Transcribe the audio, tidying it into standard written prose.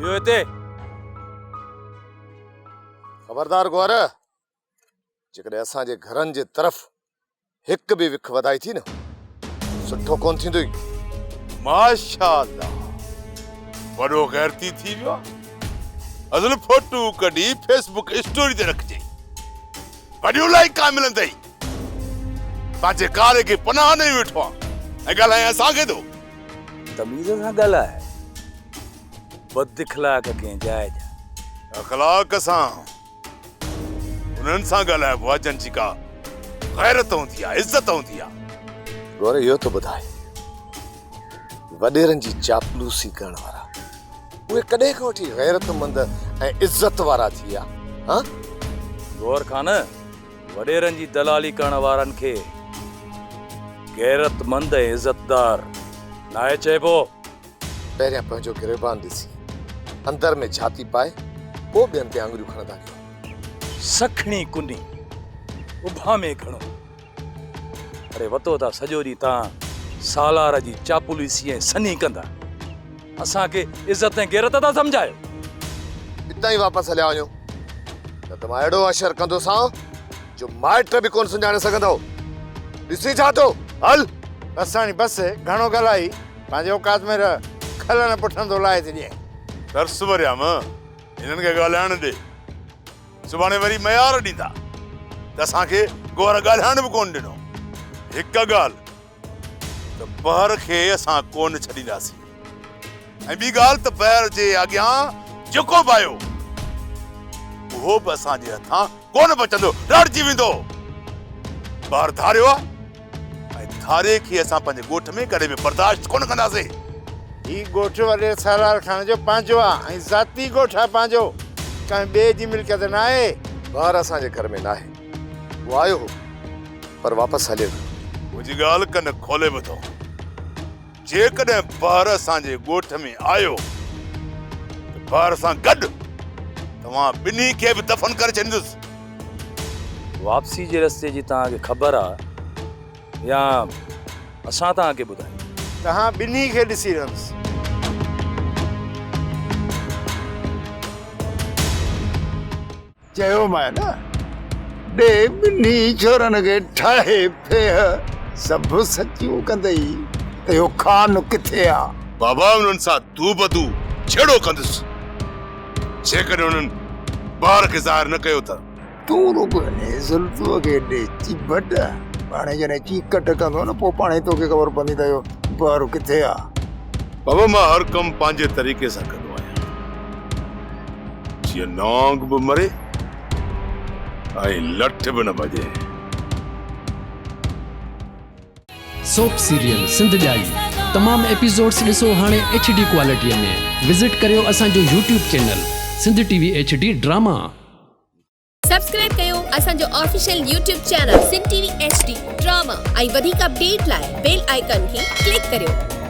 بيهو هتي. خبردار گوهر، جيڪڏهن اسان جي گهرن جي طرف هڪ به وک وڌائي ٿي نه، سٺو ڪونه ٿيندوئي. ماشاء الله وڏو غيرتي ٿي ويو آ. ازل فوٽو ڪڍي فيس بڪ اسٽوري تي رکجئين. وڏيون لائيڪان ملندئي. پنهنجي ڪاري کي پناهه ڏئي ويٺو آن ۽ ڳالهائين اسان کي ٿو. تميز سان ڳالهاء. بد اخلاق ڪنهن جاء جا. اخلاق سان انهن سان ڳالهائبو آهي جن جي ڪا غيرت هوندي آهي، عزت هوندي آهي. گوري اهو ٿو ٻڌائي وڏيرن جي چاپلوسي ڪرڻ وارا اهي ڪڏهن کان وٺي غيرتمند ۽ عزت وارا ٿي ويا ها؟ گور خان وڏيرن جي دلالي ڪرڻ وارن کي غيرتمند ۽ عزتدار ناهي چئبو. پهريان پنهنجو گريبان ڏسي اندر ۾ جهاتي پائي پوء ٻين تي آڱريون کڻندا ڪيو. سکڻي ڪني اڀامي گهڻو. اڙي وتو ٿا سڄو ڏينهن تان سالار جي چاپلوسي ۽ سنهي ڪندا. اسان کي عزت ۽ غيرت ٿا سمجهايو. اتان ئي واپس هليا وڃو نه ته مان اهڙو حشر ڪندوسانو جو مائٽ به ڪونه سڃاڻي سگهندؤ. ڏسين ڇا ٿو؟ هل. بس هاڻي بس، گهڻو ڳالهائي. پنهنجي اوقات ۾ رهه، کل نه پٺندو لاهي ٿي ڏين. ترس وريام، هنن کي ڳالهائڻ ڏي. سڀاڻي وري ميار ڏيندا ته اسان کي گوهر ڳالهائڻ به ڪونه ڏنو. هڪ ڳالهه ته بحر کي اسان ڪونه ڇڏينداسين ۽ ٻي ڳالهه ته بحر جي اڳيان جيڪو به آيو اهو به اسان جي هٿان ڪونه بچندو، رڙجي ويندو. بحر ڌاريو آ. ۽ ڌاري کي اسان پنهنجي ڳوٺ ۾ ڪڏهن به برداشت ڪونه ڪنداسين. هي ڳوٺ وڏيري سالار خان جو پنهنجو آ ۽ ذاتي ڳوٺ آ پنهنجو، ڪنهن ٻئي جي ملڪيت ناهي. ٻار اسان جي گهر ۾ ناهي. هو آيو هو پر واپس هليو ويو. منهنجي ڳالهه ڪن کولي ٻڌو. جيڪڏهن بحر اسان جي ڳوٺ ۾ آيو ته بحر سان گڏ توهان ٻنهي کي به دفن ڪري ڇڏيندس. واپسي جي رستي جي توهان کي خبر آ يا اسان توهان کي ٻڌايون؟ توهان ٻنهي کي ڏسي رهندس. چيومانء نه، ڏي ٻنهي ڇورن کي ٺاهي ڦيهه، سڀ سچيون ڪندئي ته اهو خان ڪٿي آ؟ بابا انهن سان دوبدو جهيڙو ڪندس. جيڪڏهن انهن ٻار کي ظاهر نه ڪيو ته. تون رڳو انهيء زلفوء کي ڏي چيڀٽ، پاڻهي جڏهن چيڪٽ ڪندو نه پوء پاڻهي توکي خبر پوندي ته اهو ٻار ڪٿي آ. بابا مان هر ڪم پنهنجي طريقي سان ڪندو آهيان، جيئن نانگ به مري ۽ لٺ به نه ڀڄي. سوپ سيريل سنڌ ڄائي تمام ايپيسوڊس ڏسو هاڻي ايڇ ڊي ڪوالٽي ۾ وزٽ ڪريو اسان جو YouTube channel Sindh T V H D drama. Subscribe ڪيو اسان جو official YouTube channel Sindh T V H D drama ۽ وڌيڪ اپڊيٽ لاء بيل آئيڪان کي ڪلڪ ڪريو.